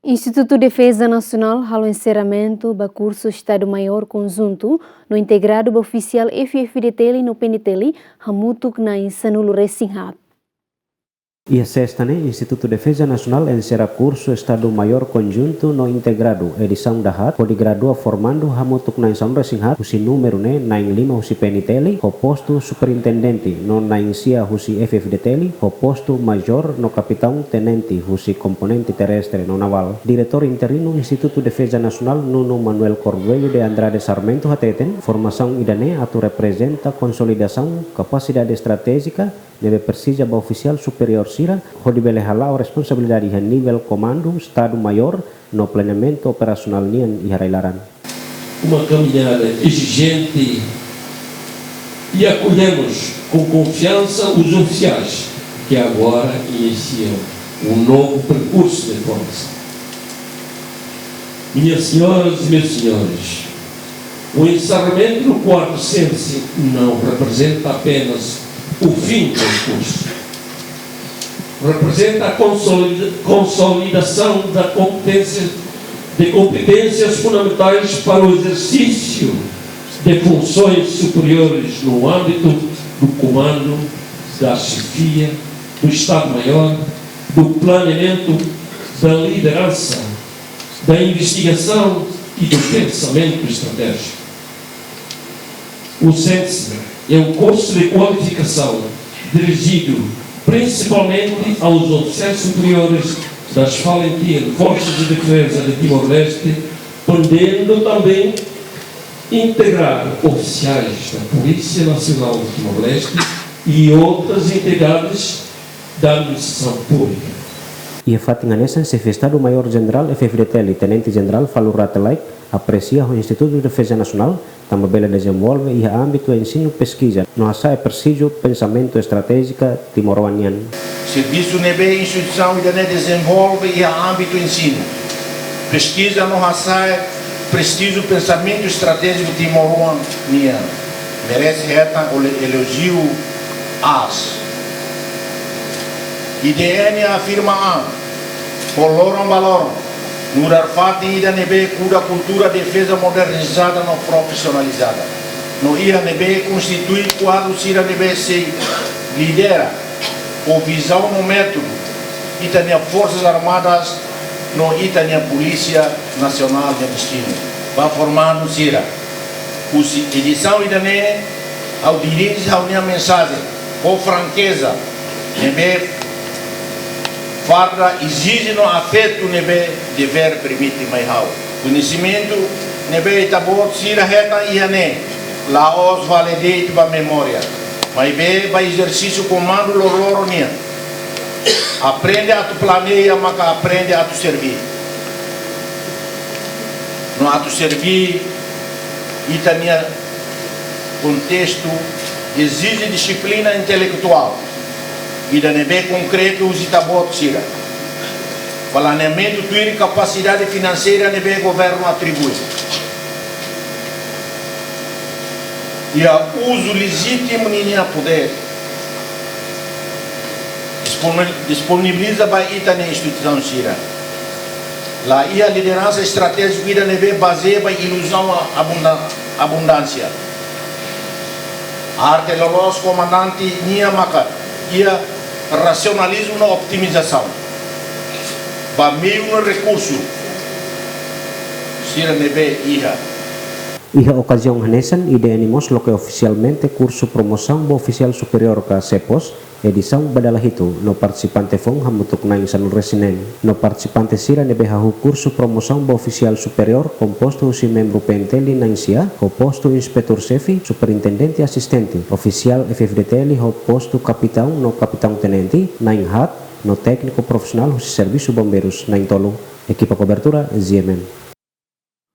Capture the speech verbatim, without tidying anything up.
Institutu Defeza Nasionál halo enserramentu ba kursu Estadu Maiór Konjuntu no Integradu ba ofisiál F-FDTL no P-NTL hamutuk na'in sanulu-resin-haat. Iha sesta ne'e, Institutu Defeza Nasionál enserra kursu Estadu Maiór Konjuntu no Integradu, edisaun dahaat, hodi gradua formandu hamutuk na'in sanulu-resin-haat, husi númeru ne'e na'in lima husi P-NTL, ho postu superintendente, no na'in sia husi F-FDTL, ho postu majór no kapitaun tenente husi komponente terrestre no navál. Diretór interinu Institutu Defeza Nasionál, Nuno Manuel Cordeiro de Andrade Sarmento hateten, formasaun ida-ne'e atu reprezenta konsolidasaun kapasidade estratéjika ne'ebé presiza ba ofisiál superiór sira, hodi bele hala'o responsabilidade iha nivel komandu, Estadu Maiór, no planeamentu operasionál nian iha rai-laran. Uma caminhada exigente e acolhemos com confiança os oficiais que agora iniciam um novo percurso de formação. Minhas senhoras e meus senhores, o encerramento do quarto CENSE não representa apenas o fim do curso. Representa a consolida-, consolidação da competência, de competências fundamentais para o exercício de funções superiores no âmbito do comando, da chefia, do Estado-Maior, do planeamento, da liderança, da investigação e do pensamento estratégico. O CENSE é um curso de qualificação dirigido principalmente aos oficiais superiores das FALINTIL, Forças de Defesa de Timor-Leste, podendo também integrar oficiais da Polícia Nacional de Timor-Leste e outras entidades da administração pública. Iha fatin hanesan, Xefe Estadu-Maiór Jenerál F-FDTL, Tenente Jenerál Falur Rate Laek, apresia ho Institutu Defeza Nasionál, tanba bele dezenvolve iha ámbitu ensinu, peskiza, no hasa'e presizu pensamentu estratéjika timoroan nian. Servisu ne'ebé instituisaun ida-ne'e dezenvolve iha ámbitu ensinu, peskiza no hasa'e presizu pensamentu estratéjiku timoroan nian merese hetan ole-, elojiu aas. I D N afirma an, ho loron ba loron, nu'udar fatin ida ne'ebé kuda kultura defeza modernizada no profisionalizada. No iha ne'ebé konstitui kuadru sira ne'ebé sei lidera ho vizaun no métodu ita-nia Forsas Armadas no ita-nia Polísia Nasionál nia destinu ba formandu sira. Husi edisaun ida-ne'e, ha'u dirije ha'u-nia mensajen ho frankeza ne'ebé farda ezije no afetu ne'ebé devér permite mai ha'u. Koñesimentu ne'ebé ita-boot sira hetan iha ne'e la'ós vale de'it ba memória, maibé ba ezersísiu komandu loroloron nian. Aprende atu planeia maka aprende atu serví. No atu serví ita-nia kontestu ezije dixiplina intelektuál ida ne'ebé konkretu husi ita-boot sira. Planeamentu tuir kapasidade finanseira ne'ebé governu atribui. Iha uzu lejítimu ninia podér. Disponi-, disponibiliza ba ita-nia instituisaun sira. La iha lideransa estratéjiku ida ne'ebé bazeia ba iluzaun abunda-, abundánsia. Arte loloos komandante nian maka iha rasionalizmu no otimizasaun ba meiu no rekursu sira ne'ebé iha. Iha okaziaun hanesan, I D N mós loke ofisialmente kursu promosaun ba ofisiál superiór ka SEPOS, edisaun ba dala hitu, no partisipante foun hamutuk na'in sanulu-resin-neen. No partisipante sira ne'ebé hahú kursu promosaun ba ofisiál superiór kompostu husi membru P N T L na'in sia, ho postu inspetór xefe, superintendente asistente, ofisiál F-FDTL ho postu kapitaun no kapitaun tenente na'in haat, no tékniku profisionál husi servisu bombeirus na'in tolu. Ekipa kobertura, G M N.